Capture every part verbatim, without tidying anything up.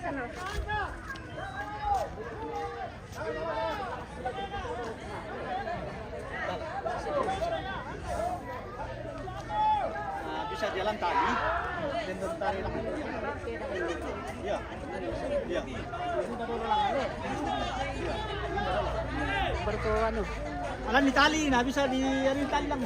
Ah, bisa jalan tali. Dengan tali lang. Ya. Ya. Bertu anu. Alam di tali, nah bisa di, anu, tali lang.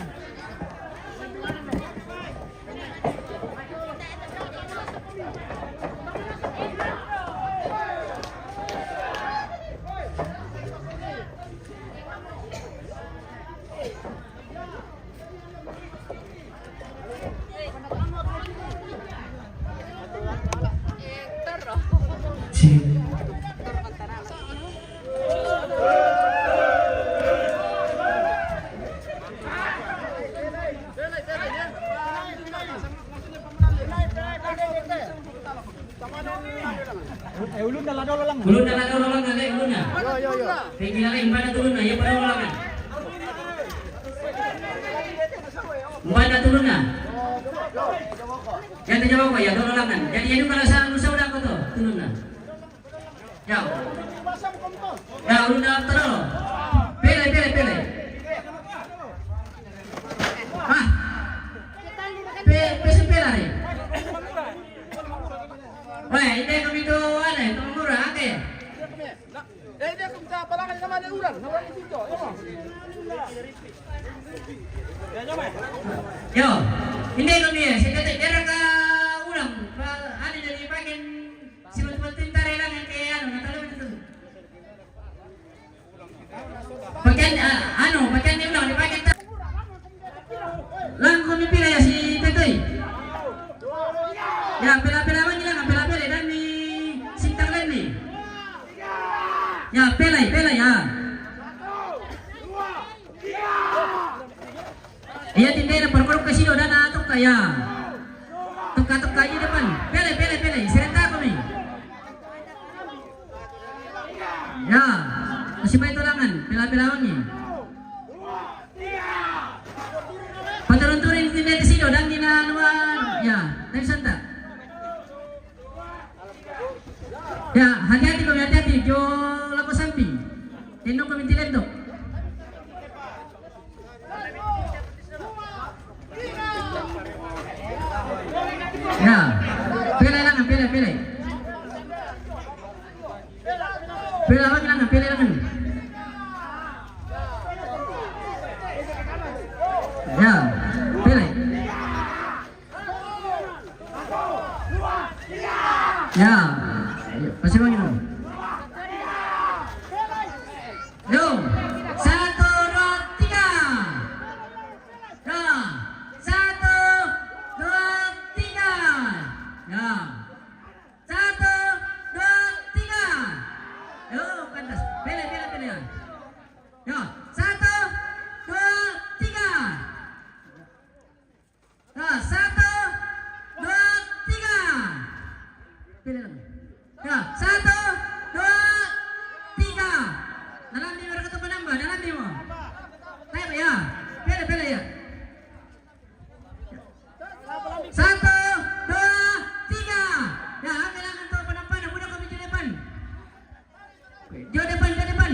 Eh, ulun dah lah dulu lang. Ulun dah lah dulu lang, eh, ulun dah. Yo, yo, yo. Tinggi lagi, empat dah turun dah, ya, pada ulangan. Empat dah turun dah. Ya, terjawab kok, ya, dulu lang kan. Jadi, ini kalau saya, saya udah kok tuh, turun dah. Ya. Ya, ulun dah turun. Pele, pele, pele. Ah. Pe, pe, si pele ni. Weh, ini kami tu, ane, tu murah, oke. Eh, dia kami tak apa lagi sama ada orang, orang itu, ya, Bang. Yo, ini kami ya, saya kata dia ka ulang, pa, anu jadi pakin, si betul-betul tare lang yang kayak anu, nggak tahu itu. Pakian, ah, anu, pakian ni ulang, dipakian ta-, lang kami pila ya si Tetei. Ya, pila-pila lagi lang, pila-pila dan ni sintang lain ni. Ya, pila, pila ya. Iya, tindai na perkara kasi do dana tukka ya. Tukka-tukka aja depan. Pele, pele, pele. Serenta kami. Ya. Masih baik tulangan. Pela-pela wangi. Paturun-turun tindai kasi do dan dina luar. Ya, dari santa. Ya, hati-hati kami, hati-hati. Jo lako samping. Tendo kami tilento. Ya. Pele lang, pele, pele. Pele lang, pele lang. Ya. Pele. Ya. Pasi bagi dulu. Yo, satu, dua, tiga. Ya, satu, dua, tiga. Ya, satu, dua, tiga. Yo, kantas. Pele, pele, pele ya. Ya, satu, dua, tiga. Nah, satu, dua, tiga. Pilih lagi. Ya, satu, dua, tiga. Dalam lima ratus penambah, dalam lima. Tayo ya. Pilih, pilih ya. Satu, dua, tiga. Ya, angkat tangan tuh penampan, udah kami di depan. Jauh depan, jauh depan.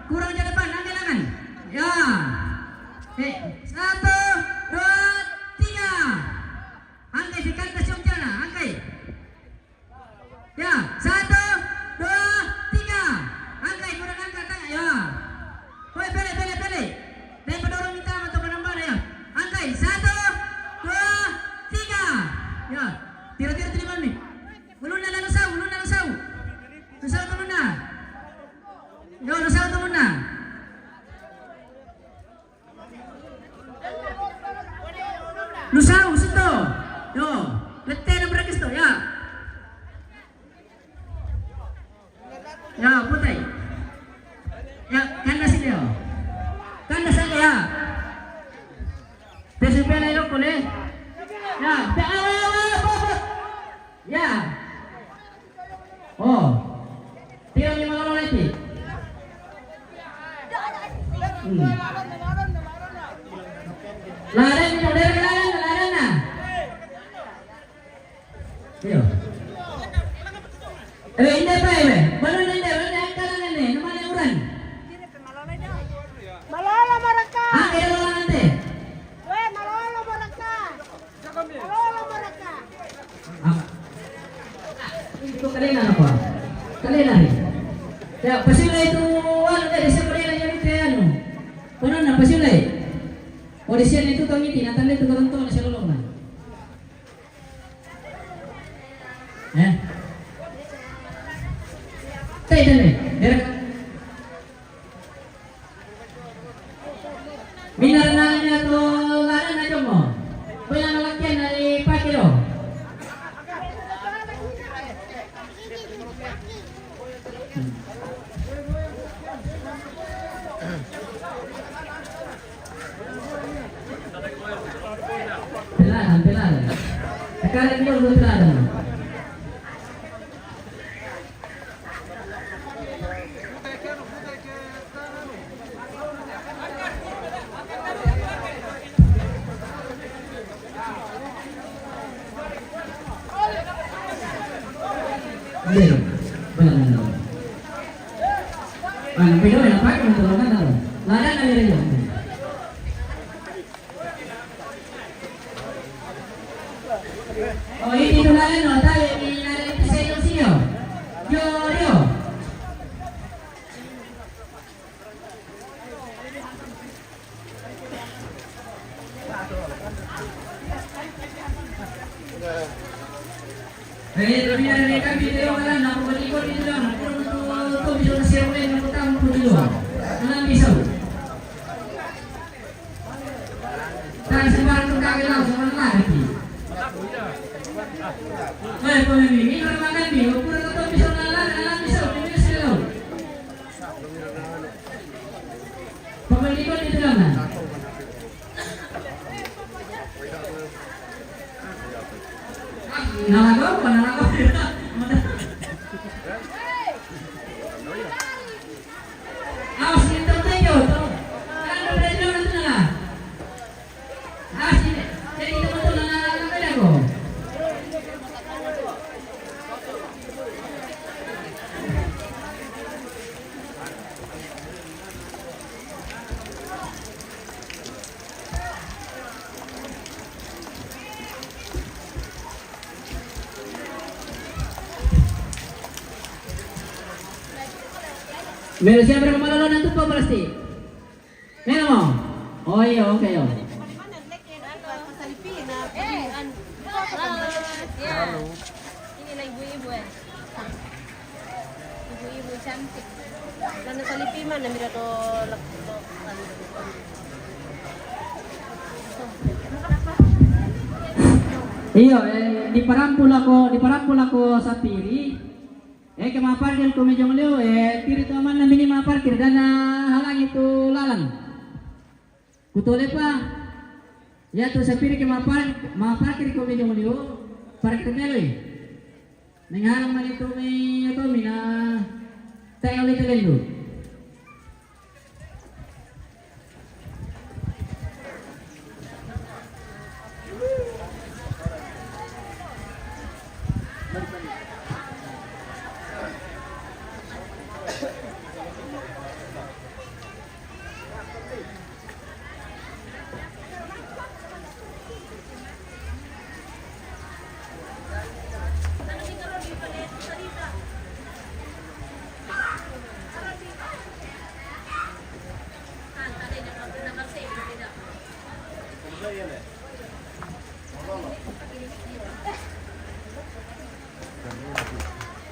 Kurang jauh depan, angkat tangan. Ya. Eh, satu, dua, tiga. Angkat si kantas yung tiyan, ah. Angkat. Ya, satu, dua, tiga. Angkat, kurang angkat tangan, ya. Hoy, pele, pele, pele. Dai padorong minta atau penambah, ya. Angkat, satu, dua, tiga. Ya, tira-tira terima ni. Ulun na, Lusau, ulun na, Lusau. Lusau tulun na. Yo, Lusau tulun na. Lusau, situ. Yo, lete na berakis tu, ya. Ya, putai. Ya, kandas ini, yo. Kandas aja, ya. Pesu pela ilo kole. Ya, pe-, awa, awa, awa, awa. Ya. Oh. Tira ni malolo lagi. Hmm. Laren ni, laren, laren, laren na. Iyo. Eh, inde pa, eh, balu inde, balu inde, angkala inde, namanya uran. Malolo mo raka. Ah, kaya lo lang ante. Weh, malolo mo raka. Malolo mo raka. Ah. Itu kalena apa? Kalena ni. Ya, pasilay itu, anu, dari siapa dia nanya itu, anu. Kono na pasilay. O, di siya itu tong iti, natanda itu karanto na siya lolong na. Eh? Tay, tay, tay. Dere. Minar na niya to, laran na jomo. Baya na lakyan na ipakiro. Peladan, peladan. Sekarang dia udah peladan. Iya, benar, benar. Mana video yang pakai untuk ladan, ladan dari dia. Oh, ini tuh ladan, no, tahu ini ladan itu saya tuh sih, yo. Yo, yo. Eh, tapi ada kami di dalam, aku berikut di dalam, aku tuh, tuh bisa kasih yang lain, aku tahu, aku di luar. Dalam bisa. Tan sembarang tukang kenal, sembarang lagi. Eh, kau ini, ini orang makan di, aku udah tahu bisa, dalam, dalam bisa, ini bisa. Pagalitan itu lang na. Nalagaw pa, nalagaw. Awas, ito tayo. Ano, tayo lang ito na lang. Melo siya, pero malalaw ng tupa, plastic. Melo mo. Oh, iyo, okay, oh. Halo. Ini na ibu-ibu, eh. Ibu-ibu cantik. Nana salipi mana mira to lak-, to. Iyo, eh, di parampul ako, di parampul ako sapiri. Eh, ke maparkir ko medyo liu, eh, tiri to aman na mini maparkir dan, ah, halangi tu lalan. Kutole pa. Ya tu sapiri ke mapar-, maparkir ko medyo liu, parkir melo i. Nenghalang mani tu mi, ya tu mi na tayo li talendo.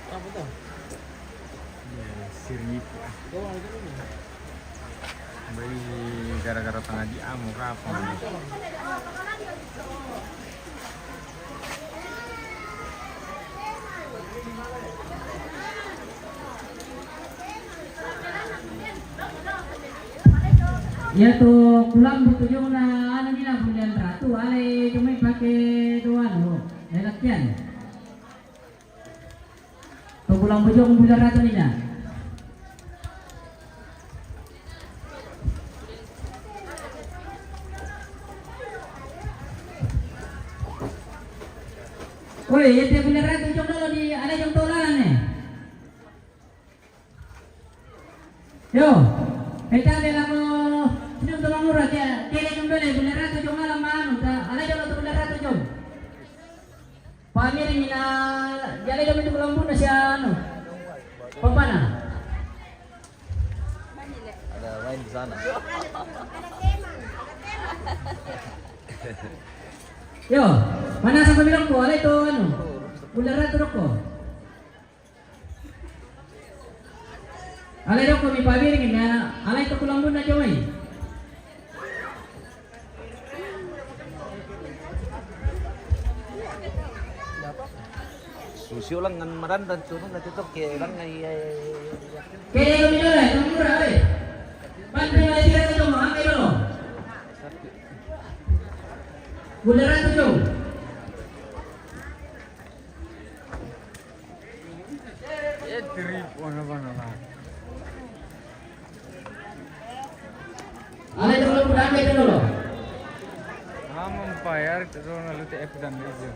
Apa tuh? Ya, sirip. Beli gara-gara tengah di amuk apa? Ya tu kulang butuh jong na anu ni lah bulan ratu ale cuma pakai dua anu, enak kian. Pagulang bojong bulan ratu nina. Woi, ya tiap bulan ratu jong dolo di, ada jong tolanan ni. Yo, hei tande lako sinun tu mangura kia, kele kumbele, bulan ratu jong alam anu, ta, alai dolo tu bulan ratu jong. Pamiri mina, jale dolo tu kulambu na siya, anu, pampana. Ada main di sana. Yo, mana sa pamilangku, alai tu, anu, bulan ratu doko. Alai doko mi pabiring na, alai tu kulambu na jomai. Susi ulang ngan marandan tu, ngan tu ke ulang ngai. Kele kami dole, kamu murah, alai. Pan pina tira tu, makan dulu. Bulan ratu jong. Eh, trip, ano ba naman? Alai dolo, alai dolo. Amang payar, terus lalu T F dan itu.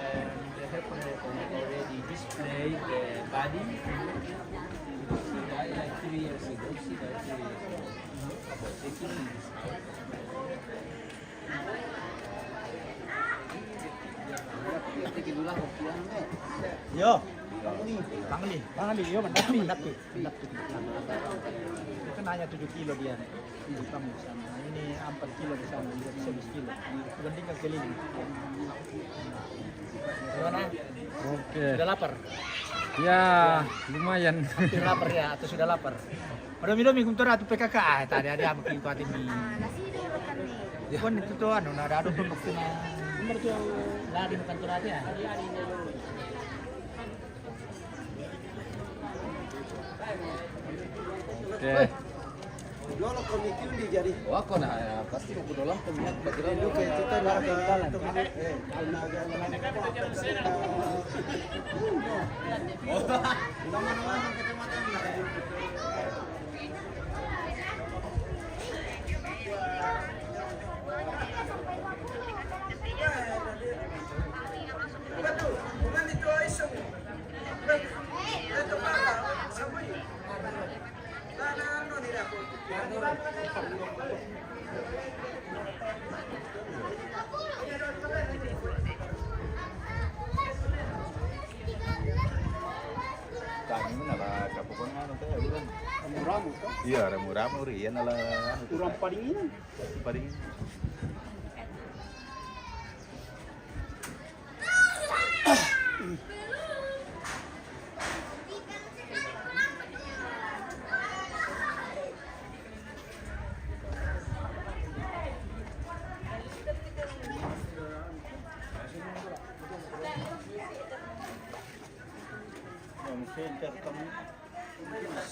And they have already displayed the body. See that, like, three years ago. See that three years ago. About taking this out. Yo. Pangli. Pangli, yo, mandapi. Mandapi. Mandapi. Kan hanya tujuh kilo dia. Ini kamu di sana. Ini empat kilo di sana, jadi sebelas kilo. Dibandingkan keliling. Gimana? Oke. Sudah lapar? Ya, lumayan. Hampir lapar ya, atau sudah lapar? Pada mi domi kuntura tu P K K, ah, tadi ada apa kita ini? Ah, nasi dia makan ni. Kon itu tu anu, na ada adu tu kena. Nomor tu lari makan tu dia. Oke. Lolo komikiun di jadi. Wako na, ya, pasti mau kudolang tuh, ya, pasti. Lu kayak kita nak ke tempat, eh, alnaga, alnaga. Nama-nama kecamatan lah. Kami mana lah, kapukan mana tuh, ya, bukan? Ramu-ramu, kan? Iya, ramu-ramu, ri, iya, nala, anu, tuh, urang kan? Paringinan. Paringinan.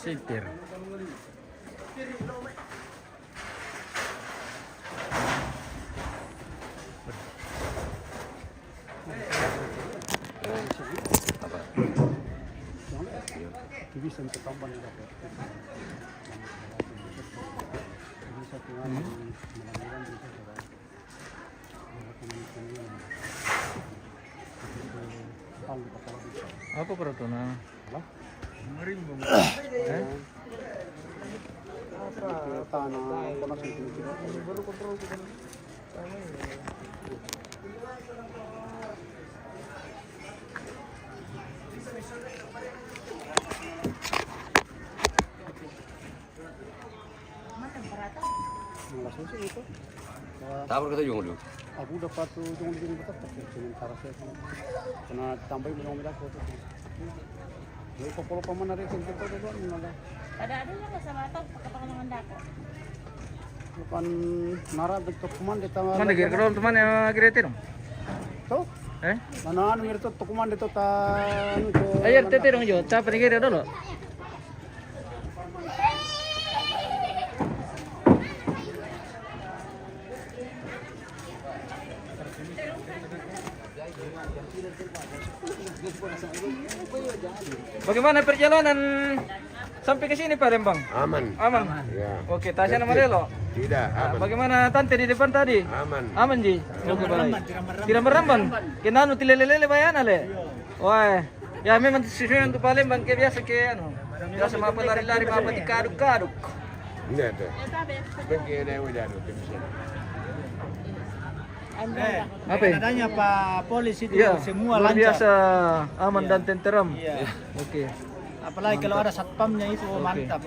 Center. Apa peraturan? Eh? Susu itu. Tabur kata jong lu. Aku dapat tu jong lu jong dapat tapi sementara saya. Kena tambahin jong lu aku tu. Jadi popolo paman hari itu kita tu kan mana? Ada ada yang sama atau pakai pakai dengan dako. Bukan nara betul kuman di tanggal. Mana kira kalau teman yang kira itu dong? Tuh? Eh? Mana anu itu tuh kuman itu ta anu itu. Ayo tete dong jo, tapi kira dulu. Bagaimana perjalanan sampai ke sini, Palembang? Aman. Aman? Ya. Oke, tasya nama Lelo? Tidak, aman. Bagaimana tante di depan tadi? Aman. Aman, Ji? Oke, baik. Tidak meramban? Kenanu tilele-lele bayana, le? Wah, ya memang sesuai untuk Palembang, ke biasa ke, anu, biasa mau lari-lari, mau tikaduk-kaduk. Enggak ada. Pergi ada yang udah ada, tim sini. Apa ya? Adanya Pak Polisi itu ya, semua luar biasa aman dan tenteram. Iya. Oke. Apalagi kalau ada satpamnya itu, mantap.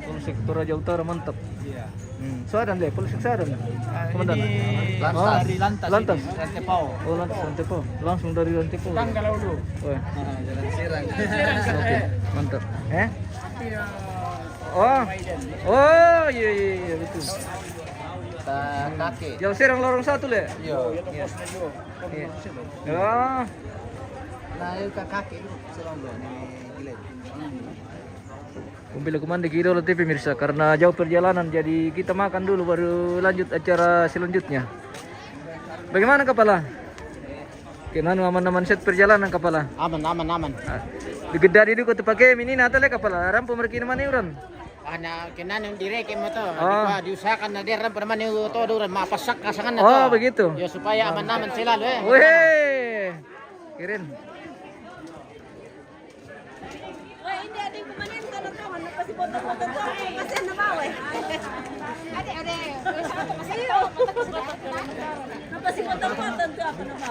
Polsek Toraja Utara mantap. Iya. Hmm. Sadan deh, Polsek Sadan. Komandan. Ini dari Lantas. Lantas. Rantepao. Oh, Lantas Rantepao. Langsung dari Rantepao. Tanggal dulu. Oh, ya. Nah, jalan Serang. Oke, mantap. Eh? Oh. Oh, iya iya iya betul. Kakek. Yang Serang lorong satu le? Iya. Iya. Ya. Nah, itu kakek itu Serang dulu. Ini gila. Kumpul kumande kiro lo T V mirsa karena jauh perjalanan, jadi kita makan dulu baru lanjut acara selanjutnya. Bagaimana kapala? Kenanu aman-aman set perjalanan kapala? Aman aman aman. Digedari duko tu pakai mini nata le kapala rampo merkini maniuran. Hanya kenanu direke moto. Diusahakan na dia rampo maniu to duran ma pasak kasangan. Oh begitu. Ya supaya aman-aman selalu eh. Weh. Kirin.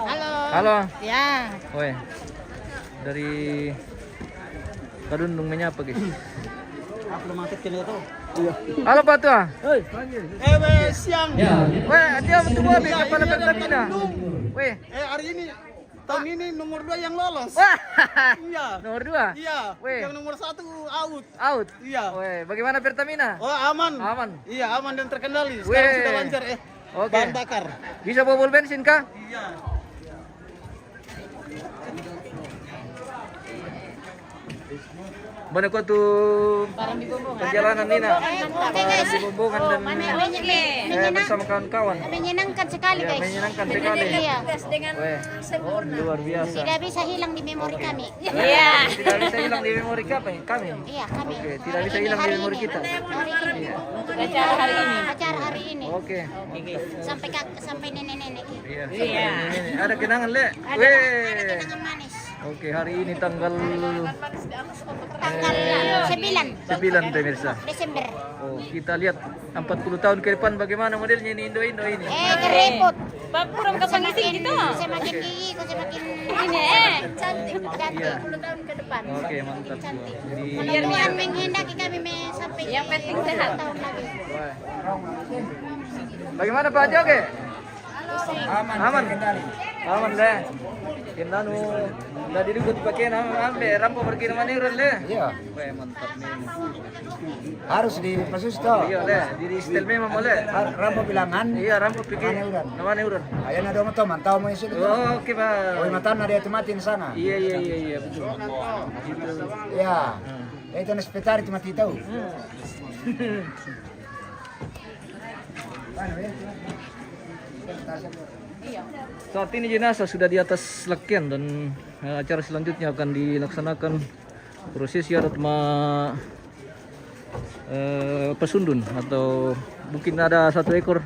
Halo. Halo. Ya. Woi. Dari Kadundung menyapa guys. Halo Pak Tua. Eh, siang. Weh, dia betul weh kepala Pertamina. Weh. Eh, hari ini Tahun ini nomor dua yang lolos. Wah. Iya. Nomor dua. Iya. Weh. Yang nomor satu out. Out. Iya. Weh, bagaimana Pertamina? Oh aman. Aman. Iya aman dan terkendali. Sekarang sudah lancar eh. Oke. Bahan bakar. Bisa bobol bensin kah? Iya. Mana kau tu perjalanan ni nak? Barang di Bombongan dan bersama kawan-kawan. Menyenangkan sekali guys. Menyenangkan sekali. Iya. Luar biasa. Tidak bisa hilang di memori kami. Iya. Tidak bisa hilang di memori kami. Kami. Iya kami. Oke, tidak bisa hilang di memori kita. Acara hari ini. Acara hari ini. Oke. Sampai sampai nenek-nenek. Iya. Ada kenangan le? Ada kenangan manis. Oke, hari ini tanggal tanggal sembilan. Sembilan pemirsa. Desember. Oh, kita lihat empat puluh tahun ke depan bagaimana modelnya ini Indo-Indo ini. Eh, keriput. Pak Purong kapan isi gitu? Semakin gigi, kok semakin ini eh. Cantik, cantik. Iya. Sepuluh tahun ke depan. Oke, mantap. Jadi kalau Tuhan menghendaki kami sampai yang penting sehat. Tahun lagi. Bagaimana Pak Joge? Aman. Aman. Aman deh. Kenanu. Udah didukut pakai nama ambe rampo pergi nama niran deh. Iya. Weh, mantap nih. Harus di pasus to. Iya deh. Jadi style memang boleh. Rampo bilangan. Iya rampo pikir. Nama niran. Ayo nado moto mantau mau isi. Oke pak. Oi matan ada itu mati di sana. Iya iya iya iya betul. Iya. Itu naspetari itu mati tahu. Saat ini jenazah sudah di atas lakian dan eh, acara selanjutnya akan dilaksanakan prosesi adat ma eh, Pasundun atau mungkin ada satu ekor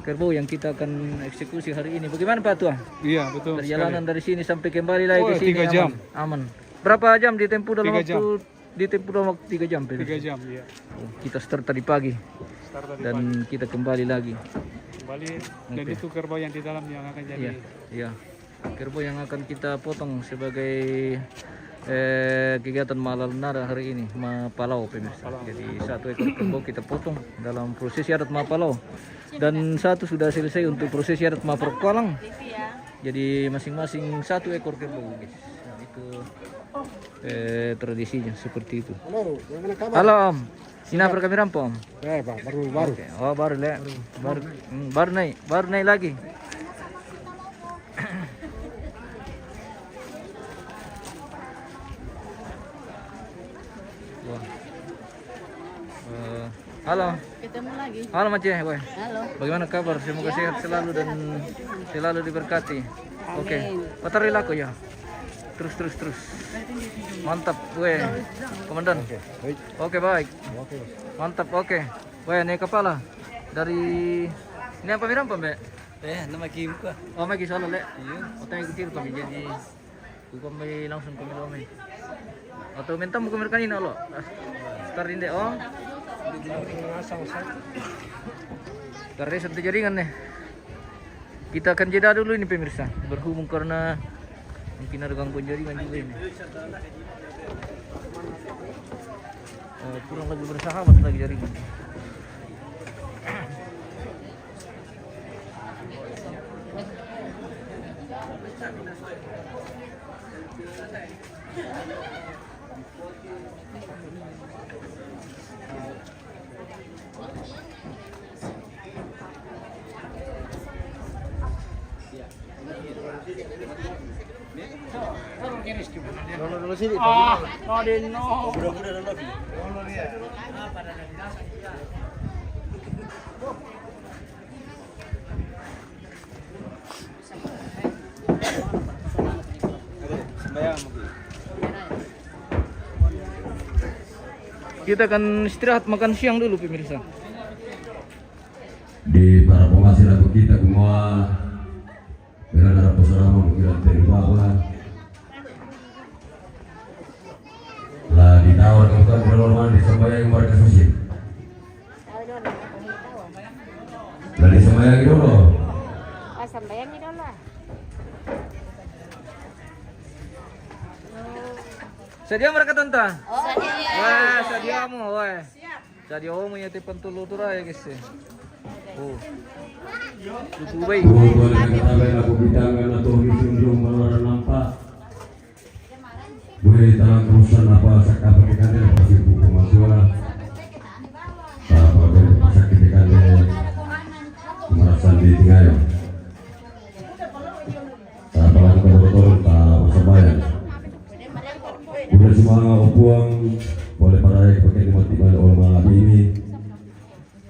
kerbau yang kita akan eksekusi hari ini. Bagaimana Pak Tua? Iya betul. Perjalanan dari sini sampai kembali lagi ke sini tiga jam. Aman. Berapa jam ditempuh dalam waktu? Ditempuh dalam waktu tiga jam. Tiga jam, iya. Oh, kita start tadi pagi. Start tadi dan pagi. Kita kembali lagi. Kembali dan itu kerbau yang di dalam yang akan jadi. Iya, iya. Kerbau yang akan kita potong sebagai Eh, kegiatan Malalnara hari ini, Mapalau, pemirsa. Jadi, satu ekor kerbau kita potong dalam prosesi adat Mapalau. Dan satu sudah selesai untuk prosesi adat Maperkualang. Jadi, masing-masing satu ekor kerbau, guys. Nah, itu, eh, tradisinya seperti itu. Halo, bagaimana kabar? Halo, Om. Ini apa kami rampok, Om? Eh, Pak, baru, baru. Oke. Oh, baru, Le. Baru. Baru, hmm, baru naik, baru naik lagi. Wah. Eh, halo. Ketemu lagi. Halo, Mace. Weh. Halo. Bagaimana kabar? Semoga sehat selalu dan selalu diberkati. Oke. Amin. Patar laku ya. Terus, terus, terus. Mantap, weh. Komandan. Oke, baik. Oke, Bos. Mantap, oke. Weh, ini kepala dari, ini apa, Miram, Pak, Mbak? Eh, nama Kim, Kak. Oh, Maki Solo, Le. Iya. Otak kecil kami jadi, bukan, Mbak, langsung kami doang, eh. Atau minta bukan mereka ini, lo. Ah, start ini, oh. Karena satu jaringan nih. Kita akan jeda dulu ini, pemirsa. Berhubung karena mungkin ada gangguan jaringan juga ini. Eh, kurang lagi bersahabat lagi jaringan. Dulu, dulu sini. Ah, no, no. Kita akan istirahat makan siang dulu, pemirsa. Di para pemasi lagu kita semua, bila ada peserama, mungkin dari bawah. Lah, ditawar ke bukan di luar mana, di sembahyang warga susi. Lah, di sembahyang dulu. Oh, sembahyang dulu lah. Sadia mereka, Tanta? Oh, sadia. Wah, sadia mo, wah. Sadia mo ya, tipan tulu tu raya, guys, eh. Oh. Lupa baik. Dua, dua, dengan tabai lagu bintang, karena tuh, misum, jom, malu orang nampak. Bue talang kawasan apa, sak apa ke kande, apa sih, buku matua. Apa, apa, apa sakit ke kande, merasan di tinggal. Apa, apa, apa, apa, apa, apa, apa, apa, Udah semua opuang, boleh para yang pakai mati balik orang malam ini.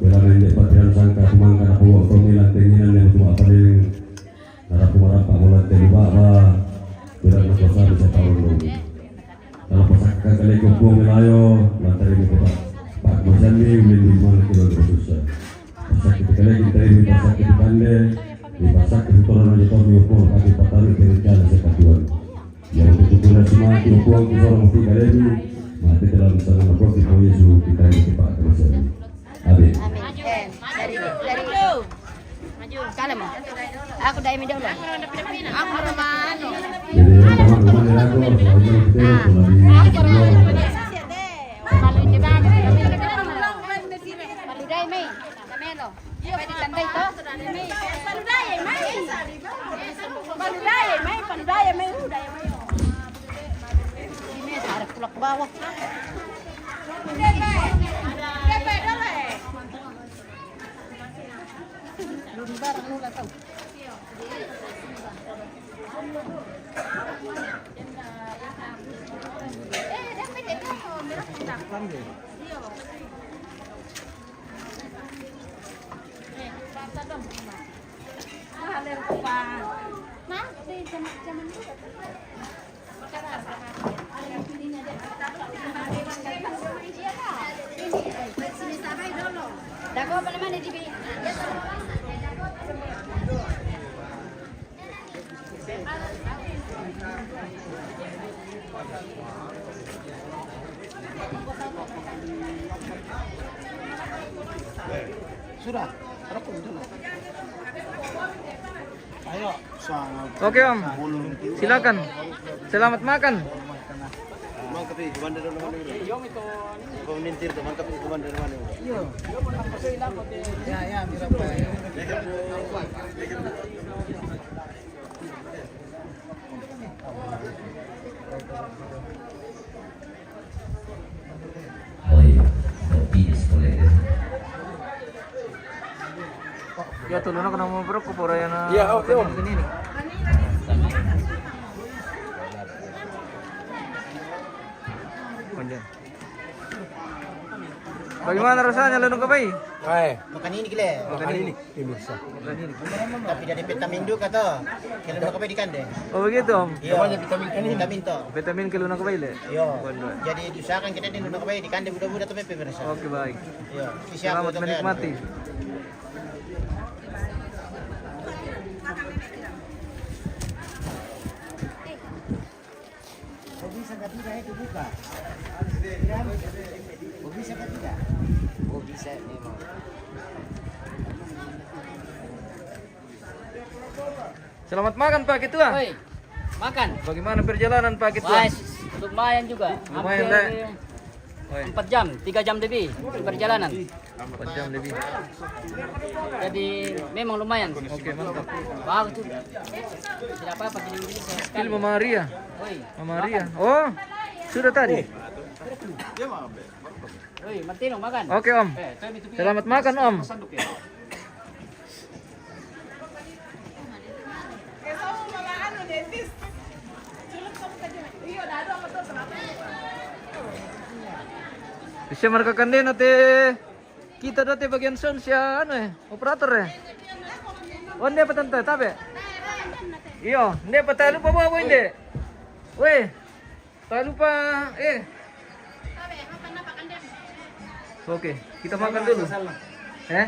Bela nende patiran sangka tumangga na puwa tomi lan tenginan yang tumapa ning narapu marapa molan telu baba. Bela na kuasa bisa tahu dong. Dalam pasakka kali ko puwa melayo, lan tari mi ko pa. Pak Masami ulin di mana kilo ko susah. Pasakka kali kita ini pasakka kande, di pasakka setoran aja tomi opo pati patari kiri kali sekatuan. Yang untuk kuda semati opo yang kusorong tiga ribu. Mati dalam sana opo kita Yesus kita ini cepat terus. Amin. Amin. Eh, dari, dari, salam. Aku dari Mindolo. Aku Romano. Jadi, teman-teman, ya, aku harus selalu berpikir, kalau di Aku Romano. Kalau di Bandung. Kalau dari Mei. Namelo. Pwede tantay to? Paludaye, may. Paludaye, may. Paludaye, may. Udaye, may. Harap tulak bawah. Lumbar, ano lang to? Eh, dapat ito. Meron na. Sudah, rokok itu lah. Ayo. Oke, Om. Silakan. Selamat makan. Komandan dari mana? Komandan Tirta, mantap itu komandan dari mana? Iya. Ya, ya, mira, Pak. Oi, kopi sekolah itu. Ya, tulungan kena mau berapa, pora yang, iya, oke, Om. Ini, ini. Panjang. Bagaimana rasanya, Leno Kabai? Hai. Makan ini, gile. Makan ini. Ini bisa. Makan ini. Tapi dari vitamin juga, toh. Kalau Leno Kabai di kande. Oh, begitu, Om? Iya. Namanya vitamin ini. Vitamin, toh. Vitamin kalau Leno Kabai, le? Iya. Waduh. Jadi diusahakan kita di Leno Kabai di kande, mudah-mudahan tuh, pemirsa. Oke, baik. Iya. Siap. Selamat untuk menikmati. Kok bisa nggak tidak itu buka? Kok bisa nggak tidak? Oh, bisa memang. Selamat makan, Pak Ketua. Oi, makan. Bagaimana perjalanan, Pak Ketua? Wah, lumayan juga. Lumayan, hampir, dah. Oi. Empat jam, tiga jam lebih perjalanan. Empat jam lebih. Jadi memang lumayan. Oke, mantap. Bagus tuh. Tidak apa-apa, gini-gini saya sekali. Ini Mama Ria. Oi, Mama Ria. Makan. Oh, sudah tadi. Oi, Martino, makan. Oke, Om. Eh, itu, itu, selamat makan, Om. Sanduk ya. Bisa marka kandena te. Kita date bagian sound sia anu, eh, operator, eh. Oh, nde apa tante, tabe? Iyo, nde apa, tak lupa bawa, boy, nde. Weh, tak lupa, eh. Oke, kita makan dulu. Eh?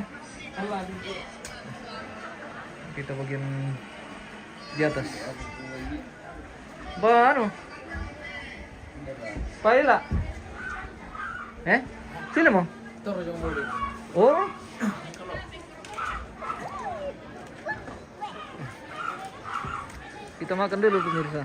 Kita bagian di atas. Ba, anu. Paella. Eh? Sini mo? Oh. Kita makan dulu, pemirsa.